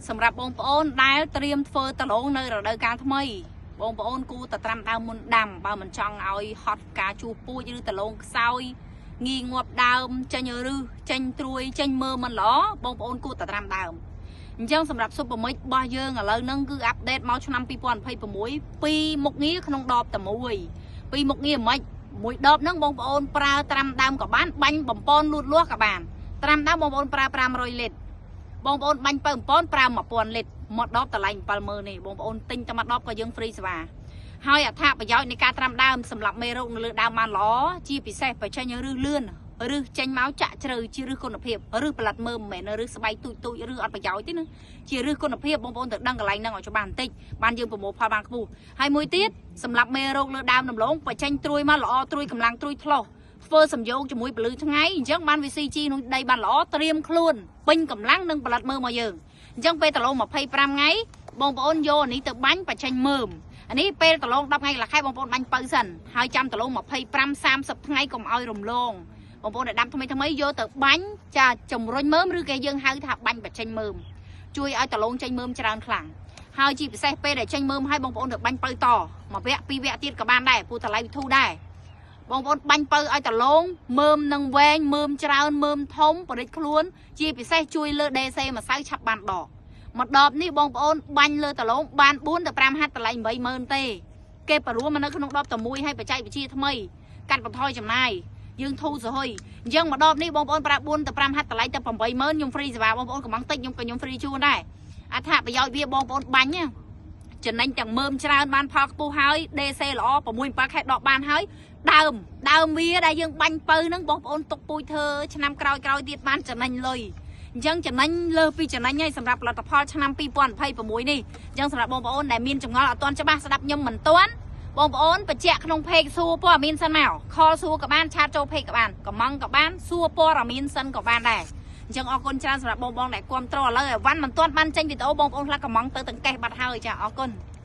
សម្រាប់បងប្អូនដែលត្រៀមធ្វើដលងនៅរដូវកាលថ្មីបងប្អូនគួរតែត្រាំដើមមុនដាំបើមិនចង់ឲ្យហត់ការជួសពូជឬដលងខ្សោយងាយងាប់ដើមចេញរឹសចេញត្រួយចេញមើមិនល្អបងប្អូនគួរតែត្រាំដើមអញ្ចឹងសម្រាប់ស៊ុបមិចរបស់យើងឥឡូវហ្នឹងគឺអាប់ដេតមកឆ្នាំ2026ពីរមុខងារក្នុងដបតែមួយពីរមុខងារមិនមួយដបហ្នឹងបងប្អូនប្រើត្រាំដើមក៏បានបាញ់បំពន់លូតលាស់ក៏បានត្រាំដើមបងប្អូនប្រើ500លីត្របងប្អូនបាញ់ពៅបំពន់ប្រើ1000លីត្រមួយដបតម្លៃ70000នេះបងប្អូនទិញតែមួយដបក៏យើងហ្វ្រីសេវាហើយអត្ថប្រយោជន៍នៃការត្រាំដើមសម្រាប់មេរោគនៅលើដើមបានល្អជាពិសេសបញ្ចេញរឹសលឿនរឹសចេញមកចាក់ជ្រៅជារឹសគុណភាពរឹសផលិតមើមមិនមែនរឹសស្បែកទូចទូចរឹសអត់ប្រយោជន៍ទេណាជារឹសគុណភាពបងប្អូនត្រូវដឹងកន្លែងហ្នឹងឲ្យច្បាស់បន្តិចបានយើងប្រមូលផលបានខ្ពស់ហើយមួយទៀតសម្រាប់មេរោគលើដើមដំឡូងបញ្ចេញត្រួយមកល្អត្រួយកម្លាំងត្រួយឆ្លោះធ្វើសំយោគជាមួយពលឺថ្ងៃអញ្ចឹងបានវា CG ក្នុងដីបានល្អត្រៀមខ្លួនពេញកម្លាំងនិងផលិតមើមមកយើងអញ្ចឹងពេលដលង25ថ្ងៃបងប្អូនយកអានេះទៅបាញ់បញ្ចេញមើមអានេះពេលដលង10ថ្ងៃកន្លះខែបងប្អូនបាញ់ពៅសិនហើយចាំដលង25 30ថ្ងៃកុំឲ្យរំលងបងប្អូនដែលដាំថ្មីថ្មីយកទៅបាញ់ចាជំរុញមើមឬគេយើងហៅថាបាញ់បញ្ចេញមើមជួយឲ្យដលងចេញមើមច្រើនខ្លាំងហើយជាពិសេសពេលដែលចេញមើមហើយបងប្អូនទៅបាញ់ពៅតមួយវគ្គពីរវគ្គទៀតក៏បានដែរព្រោះតម្លៃវិធូដែរបងប្អូនបាញ់ពៅឲ្យដលងមើមនឹងវែងមើមច្រើនមើមធំបរិចខ្លួនជាពិសេសជួយលើ DC ម្សៅឆាប់បានដកមួយដបនេះបងប្អូនបាញ់លើដលងបាន4ទៅ5ហាត់តម្លៃ80000ទេគេបរួមមកនៅក្នុងដបតែមួយឲ្យបច្ចេកវិទ្យាថ្មីកាត់បន្ថយចំណាយយើងធូរសហុយអញ្ចឹងមួយដបនេះបងប្អូនប្រើ4ទៅ5ហាត់តម្លៃតែ80000ខ្ញុំហ្វ្រីសេវាបងប្អូនកំងតិចខ្ញុំក៏ខ្ញុំហ្វ្រីជូនដែរអត្ថប្រយោជន៍វាបងប្អូនបាញ់ណាចំណេញទាំងមើមច្រើនបានផលខ្ពស់ហើយ DC ល្អ6 7ខែដកបានហើយដើមវាដែលយើងបាញ់ពៅហ្នឹងបងប្អូនទុកពូជធ្វើឆ្នាំក្រោយៗទៀតបានចំណេញលុយអញ្ចឹងចំណេញលើសពីចំណេញហើយសម្រាប់ផលិតផលឆ្នាំ2026នេះអញ្ចឹងសម្រាប់បងប្អូនដែលមានចម្ងល់អត់ទាន់ច្បាស់ស្ដាប់ខ្ញុំមិនទាន់បងប្អូនបញ្ជាក់ក្នុង page សួរព័ត៌មានសិនមក call សួរក៏បាន chat ចូល page ក៏បានកំងក៏បានសួរព័ត៌មានសិនក៏បានដែរអញ្ចឹងអរគុណច្រើនសម្រាប់បងបងដែលគ្រប់គ្រងឥឡូវអីវ៉ាន់មិនទាន់បានចេញវីដេអូបងប្អូនខ្លះកំងទៅទាំងកេះបាត់ហើយចាអរគុណ។